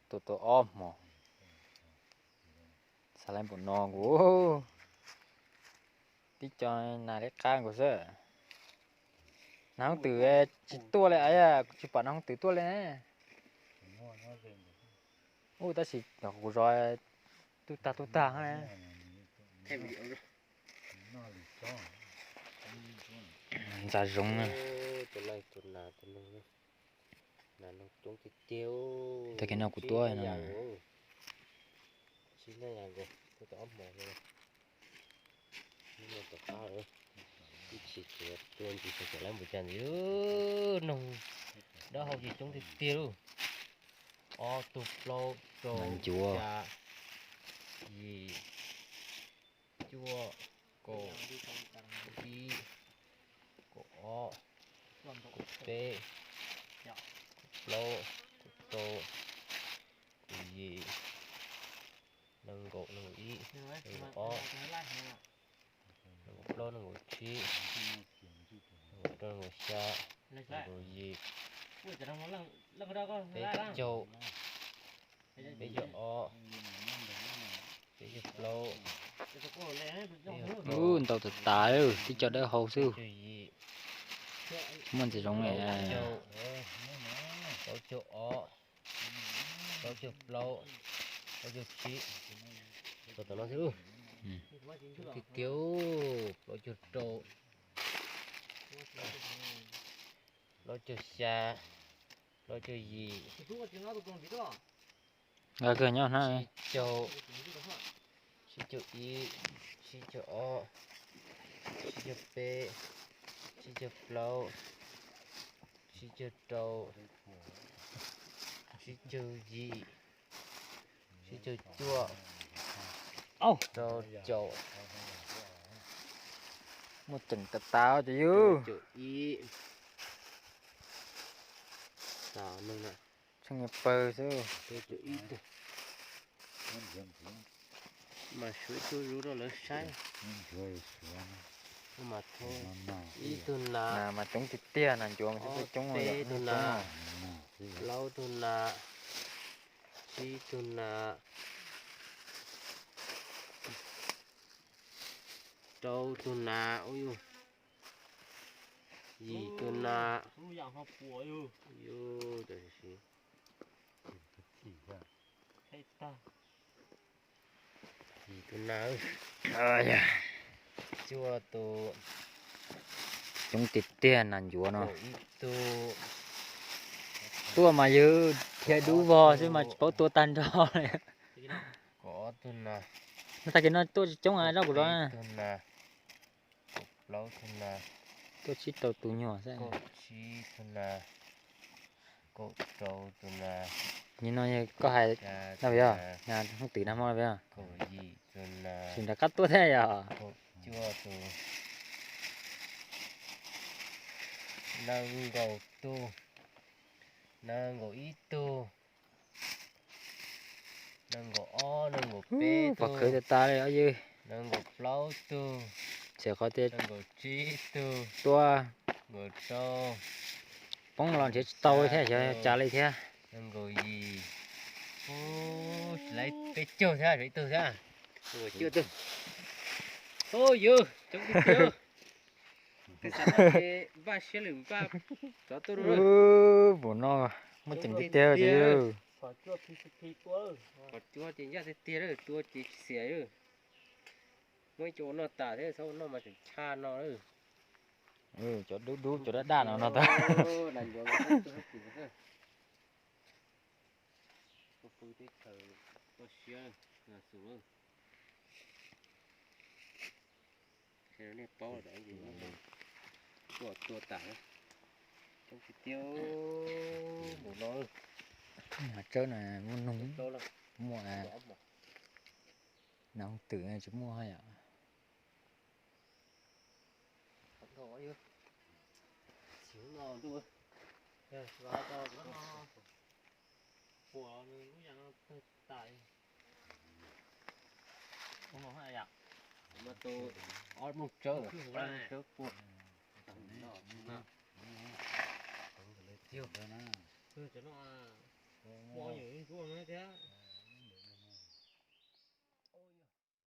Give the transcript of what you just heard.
Tus tau ob hmo, xav lawv npaum no kuv tib co nas liab qab nkaus xwb. Nas hooj twm tsis tuaj li, kuv tsis pom nas hooj twm tuaj li ne. Ub, tab sis kuv zov tub tag tub tag. Ntxa zoov na. Tag kis no kuv tuaj no. Ib tsis tuaj ntsis tau cov lab npus cas ntxiv, noog dawb hau ces coob tiag tiag lauj. Ob tug plaub rau xya yim cuaj kaum ib kaum ob kaum peb kaum plaub kaum rau kaum yim nees nkaum nees nkaum ib nees nkaum ob nees nkaum plaub nees nkaum tsib nees nkaum rau nees nkaum xya nees nkaum yim peb caug peb caug ob peb caug plaub. Ub, ntau tas tas, tib co dawb hau xwb. Muaj ntxiv zoov li. Plaub caug ob, plaub caug plaub, plaub caug tsib. Tau tom no xwb. Tiag tiag, plaub caug rau, plaub caug xya, plaub caug yim, nqa kawg nyob na, tsib caug, tsib caug ib, tsib caug ob, tsib caug peb, tsib caug plaub, tsib caug rau, tsib caug yim, tsib caug cuaj, rau caum. Muaj ceem tas tas cov yug. Caum ib. Tsheej pawg xwb. Mas suav ib tug zuv rau lawv saib. Ib tug nas mas coob tiag tiag, nas ncuav mas coob, peb tug nas, plaub tug nas, tsib tug nas, rau tug nas, yim tug nas, yim tug nas, cuaj tug. Coob tiag tiag nas ncuav no. Tuaj mas yog dhia dub vog xwb mas tsis paub tua tag nrho li. Kaum ob tug nas. Tag kis no tuaj tsis coob, zoj kuv zov. Kaum plaub tug nas. Tuaj tsib rau tus nyuag xwb. Kaum tsib tug nas. Kaum rau tus nas. Nim no yog koj hais na, yog nas hooj twm nag hmo na. Kaum yim tus nas. Tsis nrog koj tuaj thiab yog. Kaum cuaj tus. Nees nkaum tus. Nees nkaum ib tug. Nees nkaum ob, nees nkaum peb tug. Pov khwv tas tas li os yog. Nees nkaum plaub tug. Txawm qhov tias nees nkaum tsib tug. Tuaj. Nees nkaum rau. Poob los nrhiav tsis tau thiab, xyov cas li thiab. Nees nkaum yim. Ub, tsis laib peb caug thiab, ib tug thiab. Nees nkaum cuaj tug. Ub yug, coob tiag tiag. Npaj siab lwm npaj rov tuaj. Ub, npaum no muaj ceem tiag tiag. Qhov cuab ces ncaj tiag tiag, tua ces tsis xiam. Muaj ib co ua noj tas thiab, txhob ua noj mas tseem tshaj no. Cov dub dub, cov daj daj no no tag. Pw teb chaws koj siab xus. Nej paub tuaj tuaj tas coob tiag tiag npaum no. Hav tsawb na muaj noog, muaj nas hooj twm tsis muaj yom. Ob mooj tsawb, ob mooj tsawb pua. Cov no muaj ob nyuam ntsuab no thiab.